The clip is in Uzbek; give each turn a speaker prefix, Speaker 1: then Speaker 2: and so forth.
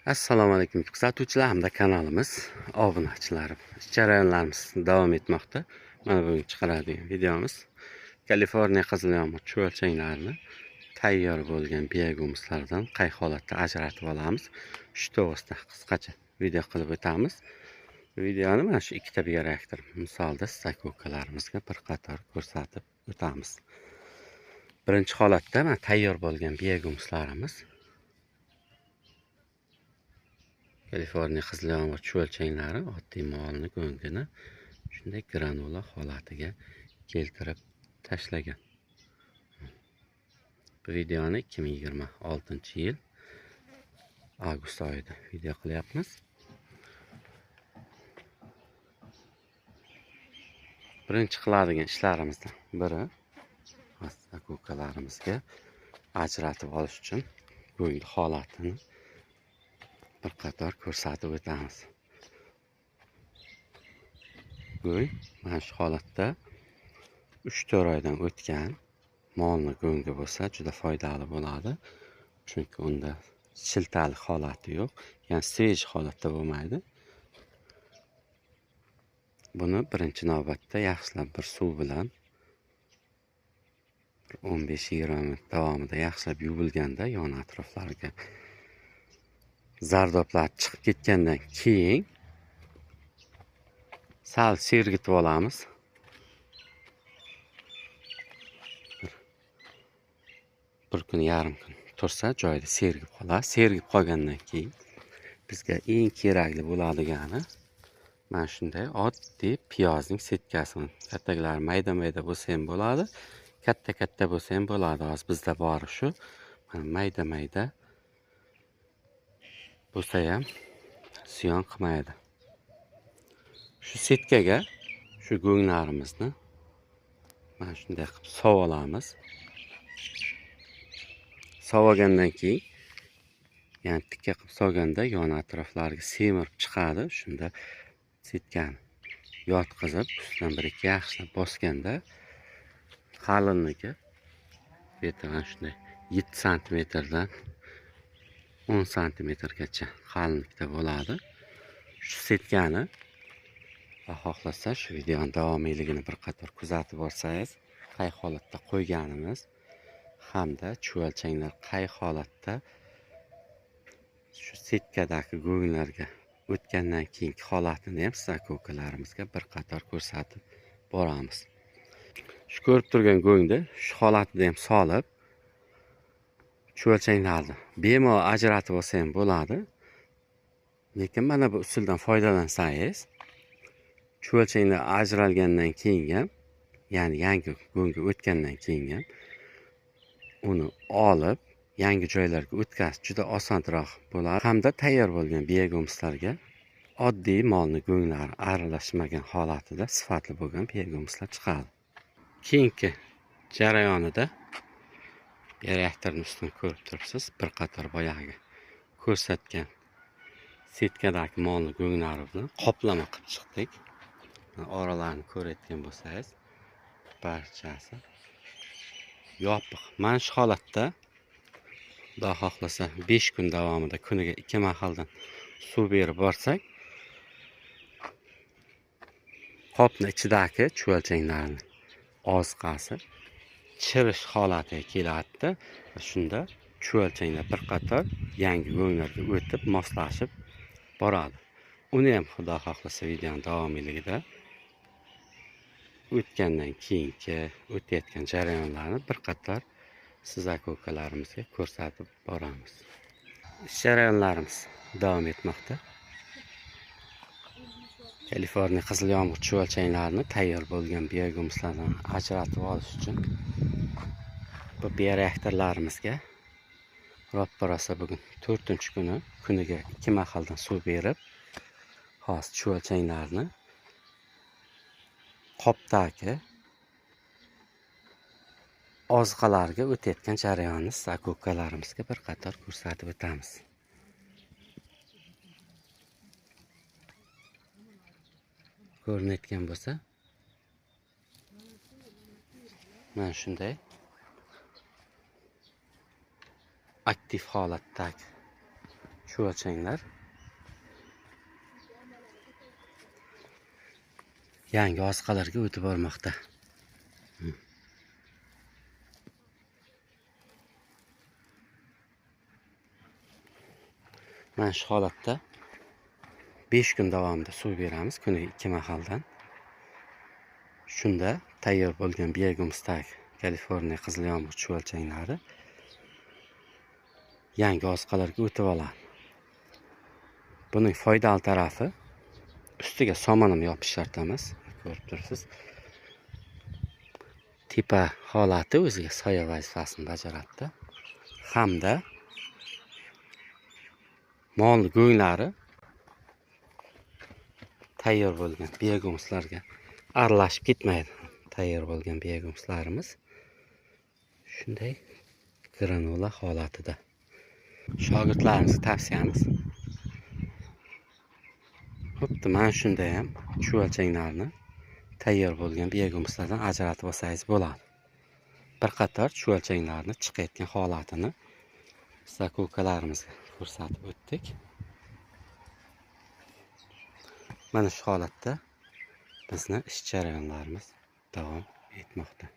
Speaker 1: Assalomu alaykum kuzatuvchilar hamda kanalimiz obunachilari. Ish jarayonlarimiz davom etmoqda. Mana bugun chiqaradigan videomiz Kaliforniya qizil yomg'ir chuvalchanglarini tayyor bo'lgan biogumuslardan qay holatda ajratib olamiz, shu to'g'risida qisqacha video qilib o'tamiz. Videoni mana shu ikkita bioreaktor misolida aka-ukalarimizga bir qator ko'rsatib o'tamiz. Birinchi holatda mana tayyor bo'lgan biogumuslarimiz Kaliforniya qizil yomg'ir chuvalchanglari oddiy molni go'ngini shunday granula holatiga keltirib tashlagan. Bu videoni 2026-yil avgust oyida video qilyapmiz. Birinchi qiladigan ishlarimizdan biri aka-ukalarimizga ajratib olish uchun go'ng holatini bir qator ko'rsatib o'tamiz. Go'ng mana shu holatda 3-4 oydan o'tgan molni go'ngi bo'lsa juda foydali bo'ladi. Chunki unda shiltali holati yo'q, ya'ni sveji holatda bo'lmaydi. Buni birinchi navbatda yaxshilab bir suv bilan 15-20 minut davomida yaxshilab yuvilganda yon atroflariga zardoblar chiqib ketgandan keyin sal sergitib olamiz. Bir kun, yarim kun tursa joyida sergib qoladi. Sergib qolgandan keyin bizga eng kerakli bo'ladigani mana shunday oddiy piyozning setkasi. Kattaklari mayda-mayda bo'lsa ham bo'ladi, katta-katta bo'lsa ham bo'ladi. Hozir bizda bori shu. Mana mayda-mayda bo'lsa ham ziyon qilmaydi. Shu setkaga shu go'nglarimizni mana shunday qilib sovib olamiz. Sovagandan keyin, ya'ni tikka qilib solganda yon atroflariga semirib chiqadi. Shunda setkani yotqizib, ustidan bir ikki yaxshilab bosganda qalinligi bu yerda mana shunday 7 santimetrdan 10 santimetrgacha qalinlikda bo'ladi. Shu setkani xohlasa shu videoning davomiyligini bir qator kuzatib borsangiz, qay holatda qo'yganimiz hamda chuvalchanglar qay holatda shu setkadagi go'nglarga o'tgandan keyingi holatini ham siz aka-ukalarimizga bir qator ko'rsatib boramiz. Shu ko'rib turgan go'ngni shu holatida ham solib chuvalchanglarni bemalol ajratib olsa ham bo'ladi. Lekin mana bu usuldan foydalansangiz, chuvalchanglar ajralgandan keyin ham, ya'ni yangi go'ngga o'tgandan keyin ham uni olib yangi joylarga o'tkazish juda osonroq bo'ladi. Hamda tayyor bo'lgan biogumuslarga oddiy molni go'nglari aralashmagan holatida sifatli bo'lgan biogumuslar chiqadi. Keyingi jarayonida bioreaktorning ustini ko'rib turibsiz, bir qator boyagi ko'rsatgan setkadagi molni go'nglari bilan qoplama qilib chiqdik. Oralarini ko'rayotgan bo'lsangiz, barchasi yopiq. Mana shu holatda Xudo xohlasa 5 kun davomida kuniga 2 mahaldan suv berib borsak, qopni ichidagi chuvalchanglarning oziqasi chirish holatiga keladi. Shunda chuvalchanglar bir qator yangi go'nglarga o'tib moslashib boradi. Uni ham Xudo xohlasa videoning davomiyligida o'tgandan keyingi o'tayotgan jarayonlarni bir qator siz aka-ukalarimizga ko'rsatib boramiz. Ish jarayonlarimiz davom etmoqda. Kaliforniya qizil yomg'ir chuvalchanglarini tayyor bo'lgan biogumuslardan ajratib olish uchun bu bioreaktorlarimizga roppa-rosa bugun 4-kuni kuniga 2 mahaldan suv berib, hozir chuvalchanglarni qopdagi oziqalarga o'tayotgan jarayonni siz aka-ukalarimizga bir qator ko'rsatib o'tamiz. Ko'rinayotgan bo'lsa, mana shunday aktiv holatdagi Chuvalchanglar yangi oziqalarga o'tib bormoqda. Mana shu holatda 5 kun davomida suv beramiz, kuniga 2 mahaldan. Shunda tayyor bo'lgan biogumusdagi Kaliforniya qizil yomg'ir chuvalchanglari yangi oziqalarga o'tib oladi. Buning foydali tarafi, ustiga somon ham yopish shart emas. Ko'rib turibsiz. Tepa holati o'ziga soya vazifasini bajaradi. Hamda mol go'nglari tayyor bo'lgan biogumuslarga aralashib ketmaydi. Tayyor bo'lgan biogumuslarimiz shunday granula holatida. Shogirdlarimizga tavsiyamiz, xuddi mana shunday ham chuvalchanglarni tayyor bo'lgan biogumuslardan ajratib olsangiz bo'ladi. Bir qator chuvalchanglarni chiqayotgan holatini zakukalarimizga ko'rsatib o'tdik. Mana shu holatda bizni ish jarayonlarimiz davom etmoqda.